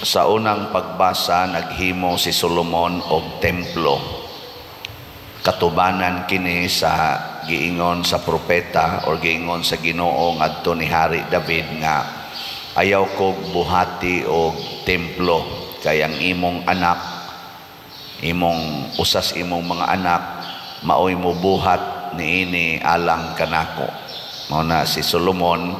Sa unang pagbasa, naghimo si Solomon og templo. Katubanan kini sa giingon sa propeta or giingon sa Ginoo ngadto ni Hari David nga ayaw kog buhati og templo kay ang imong anak, imong usas imong mga anak maoy mobuhat niini alang kanako. Mao na si Solomon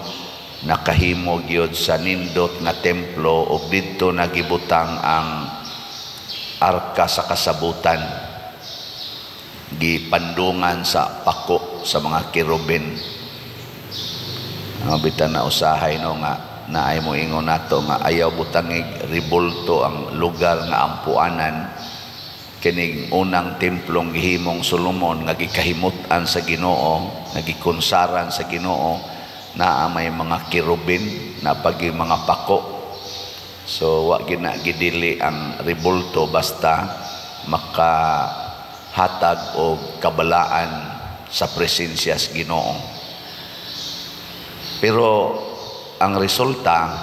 nakahimo gyud sa nindot nga templo ug didto nagibutang ang arka sa kasabutan, gipandungan sa pako sa mga kerubin. Ang bitan na usahay no nga naay mo ingon nato nga ayaw butangig ribulto ang lugar nga ampuanan. Kining unang templong gihimong Solomon nga gikahimut-an sa Ginoo, nga gikonsaran sa Ginoo, naa may mga kerubin na pagi mga pako. So wa gina gidili ang ribulto basta makahatag og kabalaan sa presensya sa Ginoo. Pero ang resulta,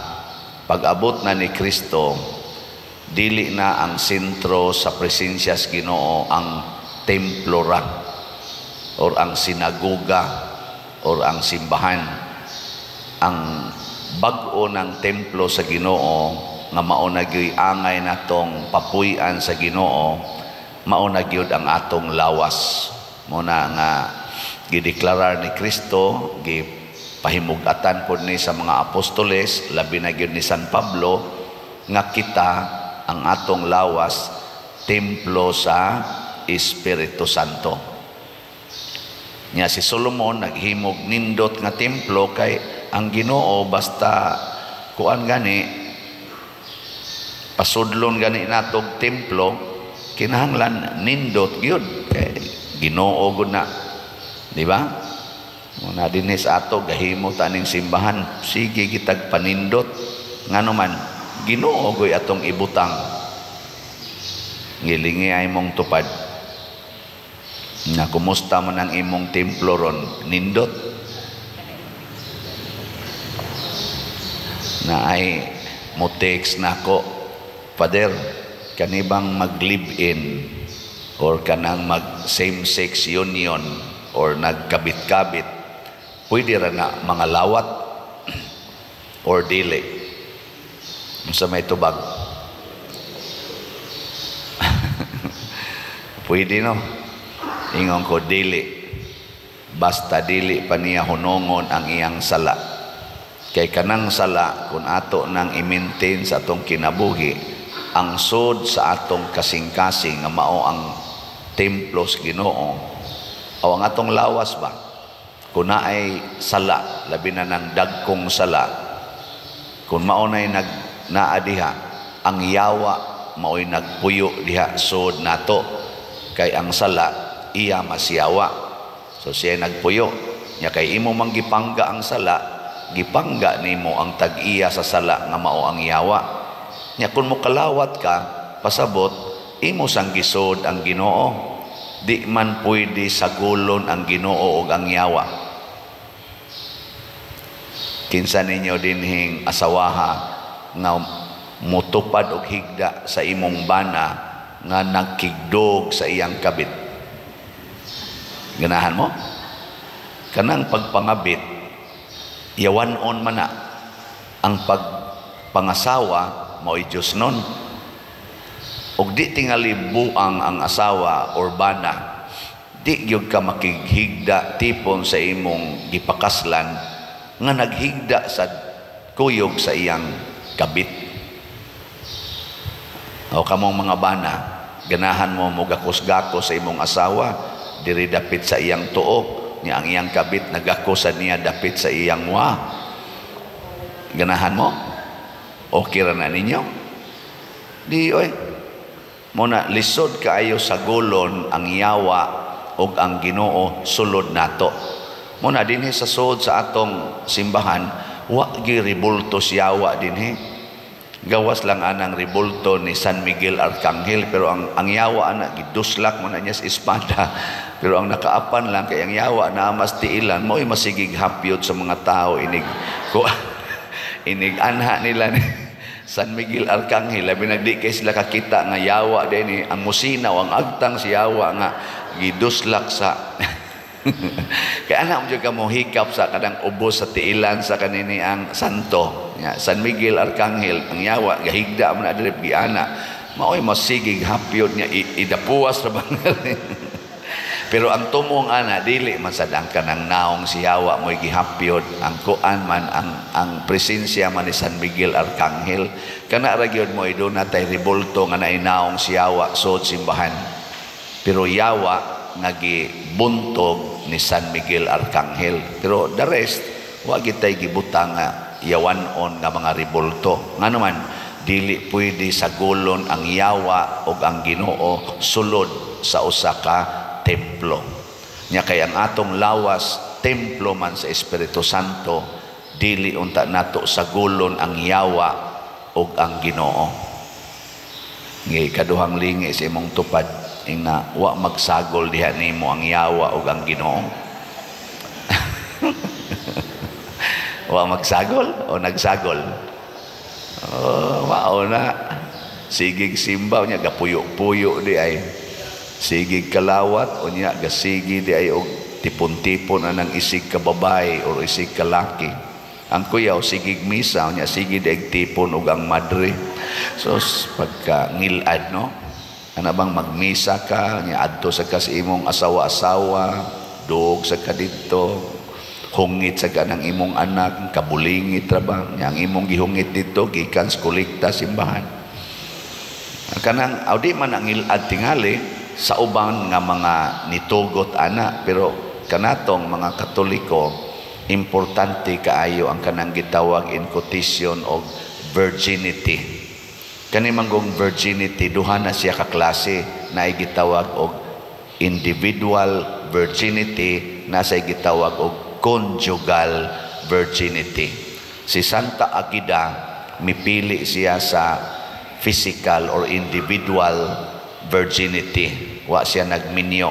pag-abot na ni Kristo, dili na ang sentro sa presensya sa Ginoo ang templo ra or ang sinagoga or ang simbahan. Ang bag-o ng templo sa Ginoo nga mao na gyud angay natong papuy-an sa Ginoo, mao na gyud ang atong lawas. Mo na nga gideklarar ni Kristo, gipahimug-atan pod ni sa mga apostoles, labi na gyud ni San Pablo, nga kita ang atong lawas templo sa Espiritu Santo. Nya si Solomon naghimog nindot nga templo kay ang Ginoo basta kuan gani pasudlon gani natog templo, kinahanglan nindot gyud kay Ginoo gud na, di ba? Muna dinhi sa ato gahimo ta ning simbahan, sige gitag panindot, ngano man Ginoo goy atong ibutang. Ngilingi ay mong tupad. Na kumusta man ang imong templo ron, nindot. Na ay mo text nako, Father, kanibang mag-live-in or kanang mag same-sex union or nagkabit-kabit, pwede ra na mga lawat or dili? Unsa may tubag? Pwede no? Ingon ko dili. Basta dili pa niya hunongon ang iyang sala. Kay kanang sala kung ato nang i-maintain sa atong kinabuhi, ang sod sa atong kasing-kasing nga mao ang templo sa Ginoo o ang atong lawas ba, kung naay sala, labi na ng dagkong sala, kung mao na'y nag naa diha, ang yawa mao'y nagpuyo diha sod nato, kay ang sala iya mas yawa. So siya nagpuyo nya, kay imo mang gipangga ang sala, gipangga nimo ang tag-iya sa sala nga mao ang yawa. Nya kung mokalawat ka, pasabot imo sang gisod ang Ginoo. Di man pwede sagulon ang Ginoo og ang yawa. Kinsa ninyo dinhing asawaha nga motupad og higda sa imong bana nga nagkigdog sa iyang kabit? Ganahan mo? Kanang pagpangabit, yawan-on man na. Ang pagpangasawa mao'y Diyos nun. Og di tingali buang ang asawa or bana, di gyud ka makighigda tipon sa imong gipakaslan nga naghigda sa kuyog sa iyang kabit. O kamong mga bana, ganahan mo mugakos-gakos sa imong asawa diri dapit sa iyang tuok, niya ang iyang kabit nagakusan niya dapit sa iyang wa. Ganahan mo? Okay ra na ninyo? Di oy. Muna lisod kaayo sa gulon ang yawa ug ang Ginoo sulod nato. Muna dinhi sa sud sa atong simbahan, wa gi ribulto siyawa dinhi. Gawas lang anang ribulto ni San Miguel Arcangel, pero ang yawa ana giduslak mo na niya sa espada. Pero ang nakaapan lang kay ang yawa na mas tiilan mo'y masigig hapyot sa mga tao inig ko inig anha nila ni San Miguel Arcangel, labi nagdi kay sila kakita nga yawa din ang musina o ang agtang si yawa nga giduslak sa. Kaya anak mo ka mo hikap sa kanang ubos sa tiilan sa kanini ang santo. Ya, San Miguel Arcangel, ang yawa gahigda mo na diri giana. Maoy masigig hapyod niya idapuas ra ba. Pero ang tumong ana dili man sad ang kanang naong si yawa mo'y gihapyod, ang kuan man ang presensya man ni San Miguel Arcangel. Kana ra gyud mo doon natay rebulto nga nainaong si yawa sud simbahan. Pero yawa nga gibuntog ni San Miguel Arcangel. Pero the rest wa gitay gibutang nga yawan-on nga mga rebulto. Ngano man dili pwede sagulon ang yawa og ang Ginoo sulod sa usa ka templo. Nya kay ang atong lawas templo man sa Espiritu Santo, dili unta nato sagulon ang yawa og ang Ginoo. Ngay kaduhang lingi sa imong tupad ingna wa magsagol diha nimo ang yawa og ang Ginoo. Wa magsagol o nagsagol? Oh, mao na. Sigig simba nya gapuyo-puyo di ay. Sigig kalawat unya gasigi di ay og tipon-tipon anang isig ka babae or isig ka laki. Ang kuyaw sigig misa unya sige di ay tipon og ang madre. So pagka ngilad, no? Ana bang magmisa ka nya adto sa ka sa imong asawa-asawa, duog sa ka didto, hungit sa ka ng imong anak, kabulingit ra ba? Nya ang imong gihungit didto gikan sa kolekta simbahan. Kanang aw di man ang ngilad tingali sa uban nga mga nitugot ana, pero kanatong mga Katoliko importante kaayo ang kanang gitawag in quotation og virginity. Kani manggong virginity duha na siya ka klase, naay gitawag og individual virginity, nasa gitawag og conjugal virginity. Si Santa Agida mipili siya sa physical or individual virginity. Wa siya nagminyo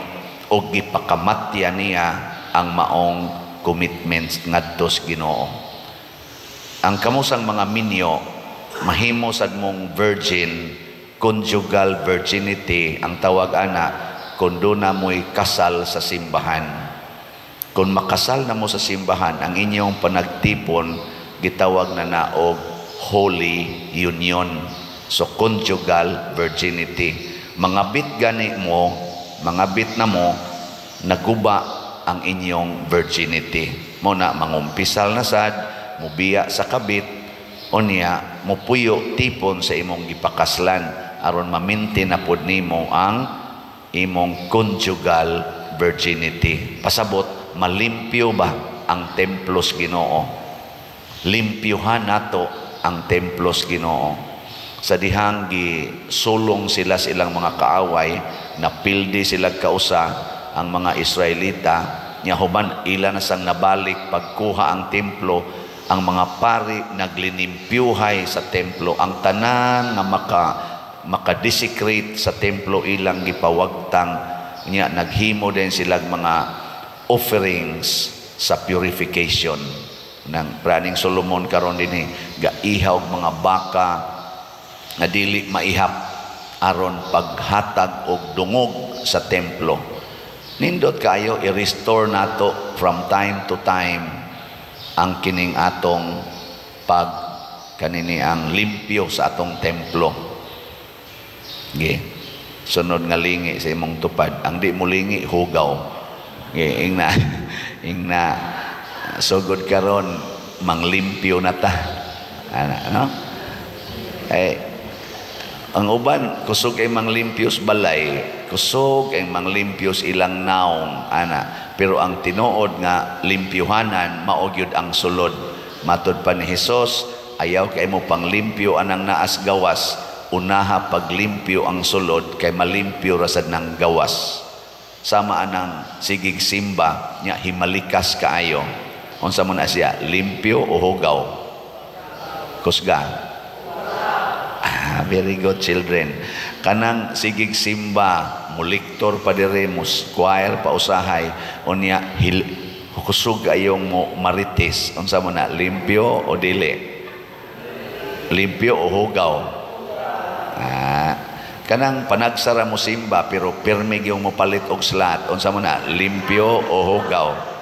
og gipakamatya niya ang maong commitments ngadto sa Ginoo. Ang kamusang mga minyo mahimo sad mong virgin, conjugal virginity ang tawag ana kung doon na mo'y kasal sa simbahan. Kung makasal na mo sa simbahan, ang inyong panagtipon gitawag na naog holy union. So conjugal virginity. Mga bit gani mo, mga bit na mo, naguba ang inyong virginity. Mo na mangumpisal na sad, mubiya sa kabit, unya mupuyo tipon sa imong gipakaslan aron maminti na pod nimo ang imong conjugal virginity. Pasabot, malimpyo ba ang templos Ginoo? Limpyuhan nato ang templos Ginoo. Sa dihang gisulong sila sa ilang mga kaaway, napildi sila kausa ang mga Israelita, nya human ila na sang nabalik pagkuha ang templo, ang mga pari naglinimpyuhay sa templo, ang tanan nga makadesecrate sa templo ilang gipawagtang, nya naghimo din sila mga offerings sa purification. Nang praning Solomon karon dinhi gaihaw og mga baka nga dili maihap aron paghatag og dungog sa templo. Nindot kayo i-restore nato from time to time ang kining atong pag kanini ang limpyo sa atong templo. Ge. Sunod nga lingi sa imong tupad, ang di mo lingi hugaw. Ge, ingna ingna sugod karon manglimpyo na ta. Ana, no? Eh ang uban kusog ay manglimpyos balay, kusog ay manglimpyos ilang naong ana, pero ang tinuod nga limpyuhanan mao gyud ang sulod. Matud pa ni Hesus, ayaw kay mo panglimpyo anang naas gawas, unaha paglimpyo ang sulod kay malimpyo ra sad nang gawas. Sama anang sigig simba nya himalikas kaayo. Unsa man na siya, limpyo o hugaw? Kusga. Ah, very good children. Kanang sigig simba, muliktor pa dire, mus choir pa usahay, unya kusog ayong mo marites. Unsa mo na, limpyo o dili? Limpyo o hugaw? Ah, kanang panagsara mo simba pero pirmi gyud mo palit og slot, unsa mo na? Limpyo o hugaw?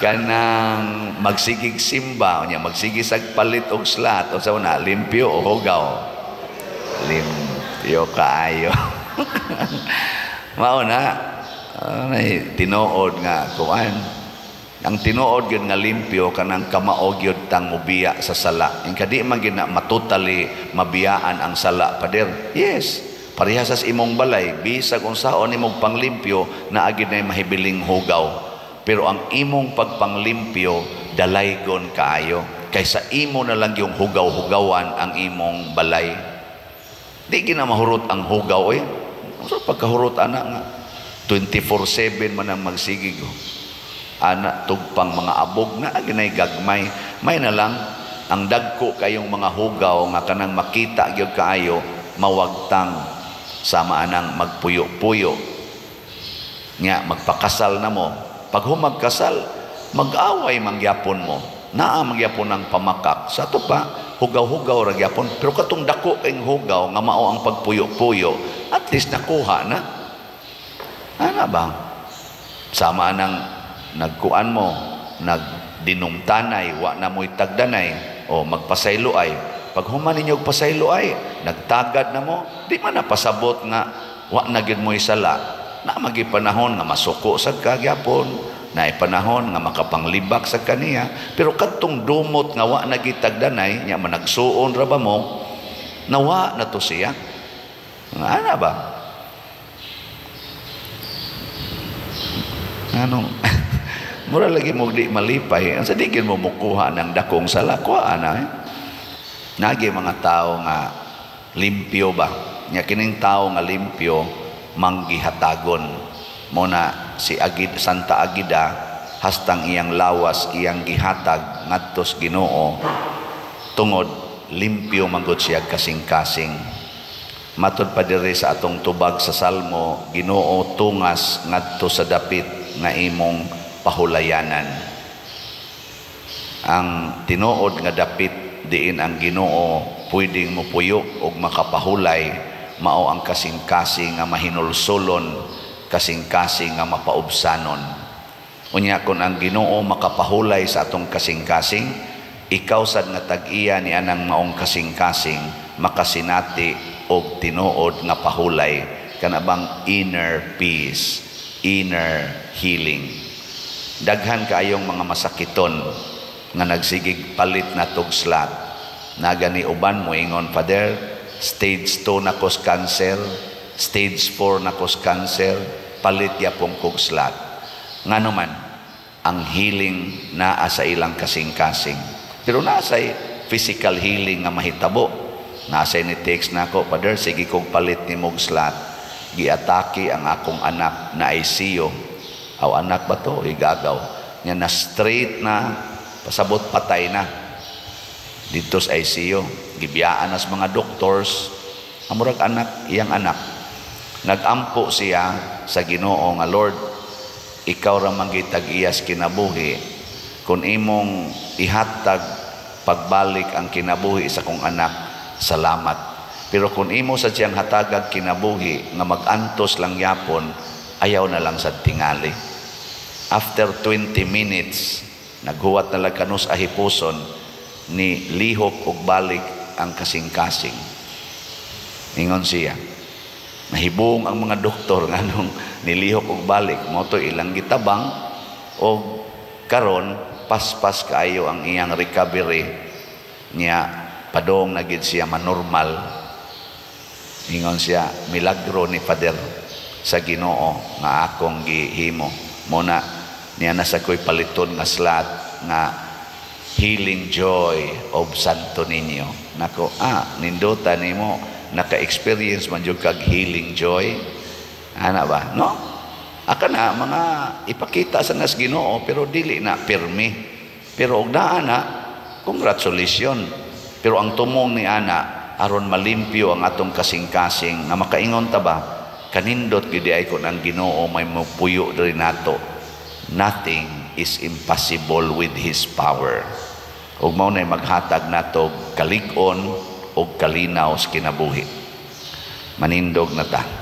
Kanang magsigig simba unya magsigi sag palit og slot, unsa mo na? Limpyo o hugaw? Limpyo kaayo. Mao na ay tinuod nga kuan. Ang tinuod gyud nga limpyo kanang kamao gyud tang mobiya sa sala. Ingka di man gyud na matotally mabiyaan ang sala, pader. Yes, parehas sa imong balay, bisag unsaon nimong panglimpyo, naa gyud nay mahibiling hugaw. Pero ang imong pagpanglimpyo dalaygon kaayo kaysa imo na lang yung hugaw-hugawan ang imong balay. Di gina mahurot ang hugaw eh. Unsa pagkahurot ana nga 24/7 man ang magsigig. Ana tugpang mga abog na ginay gagmay, may na lang ang dagko kayong mga hugaw nga kanang makita gyud kaayo mawagtang sama anang magpuyo-puyo nya magpakasal na mo. Pag humagkasal, mag-away mangyapon mo, naa mangyapon ang pamakak sa ato pa, hugaw-hugaw ra gyapon. Pero katong dako kayong hugaw nga mao ang pagpuyo-puyo, at least nakuha na. Ana ba? Sama anang nagkuan mo, nagdinumtanay, wa na mo'y tagdanay, o magpasaylo ay. Pag human ninyo pasaylo ay, nagtagad na mo, di man napasabot nga wa na gyud mo'y sala. Na magi panahon nga masuko sa kagyapon, na panahon nga makapanglibak sa kaniya, pero kadtong dumot nga wa na gitagdanay, nya managsuon ra ba mo, nawa na to siya. Ana ba? Anong mura lagi mo di malipay, ang sa di mo mukuha ng dakong sala, kuha na eh. Nagi mga tao nga limpyo ba? Nya kining tao nga limpyo manggihatagon. Muna si Agid, Santa Agida, hastang iyang lawas iyang gihatag ngadtos Ginoo tungod limpyo manggod siya kasing-kasing. Matod pa diri sa atong tubag sa Salmo, Ginoo tungas ngadto sa dapit nga imong pahulayanan. Ang tinuod nga dapit diin ang Ginoo pwedeng mopuyo og makapahulay, mao ang kasing-kasing nga mahinulsulon, kasing-kasing nga mapaubsanon. Unya kon ang Ginoo makapahulay sa atong kasing-kasing, ikaw sad nga tag-iya ni anang maong kasing-kasing makasinati og tinuod nga pahulay, kana bang inner peace, inner healing. Daghan kaayong mga masakiton nga nagsigig palit na tog slot. Nagani uban mo ingon, Father, stage 2 na kos cancer, stage 4 na kos cancer, palit yapong kog slot. Ngano man, ang healing naa sa ilang kasing-kasing. Pero naa say physical healing nga mahitabo. Naa say ni text nako, Father, sige kog palit ni mog slot. Giatake ang akong anak na ICU. Aw anak ba to? Igagaw. Nya na straight na, pasabot patay na. Dito sa ICU, gibiyaan nas mga doctors, amurag anak, iyang anak. Nagampo siya sa Ginoo nga, Lord, ikaw ra man gitag-iyas kinabuhi. Kung imong ihatag pagbalik ang kinabuhi sa kong anak, salamat. Pero kung imo sa siyang hatagag kinabuhi nga magantos lang yapon, ayaw na lang sa tingali. After 20 minutes, naghuwat na lang kanus ahipuson, ni lihok og balik ang kasing-kasing. Ingon siya, nahibong ang mga doktor nganong nilihok og balik, mao to ilang gitabang og karon paspas kaayo ang iyang recovery niya, padong na gid siya manormal. Ingon siya, milagro ni Father sa Ginoo nga akong gihimo. Muna niya na sa ko'y paliton nga slot nga healing joy of Santo Niño. Nako, nindota nimo, naka-experience man jud kag healing joy. Ana ba? No? Aka na mga ipakita sa nas Ginoo pero dili na pirmi. Pero og naa na, congratulations. Pero ang tumong ni ana aron malimpyo ang atong kasing-kasing nga makaingon ta ba, kanindot gyud ay kon ang Ginoo may mopuyo diri nato. Nothing is impossible with His power. Ug mao nay maghatag nato kalig-on ug kalinaw sa kinabuhi. Manindog na ta.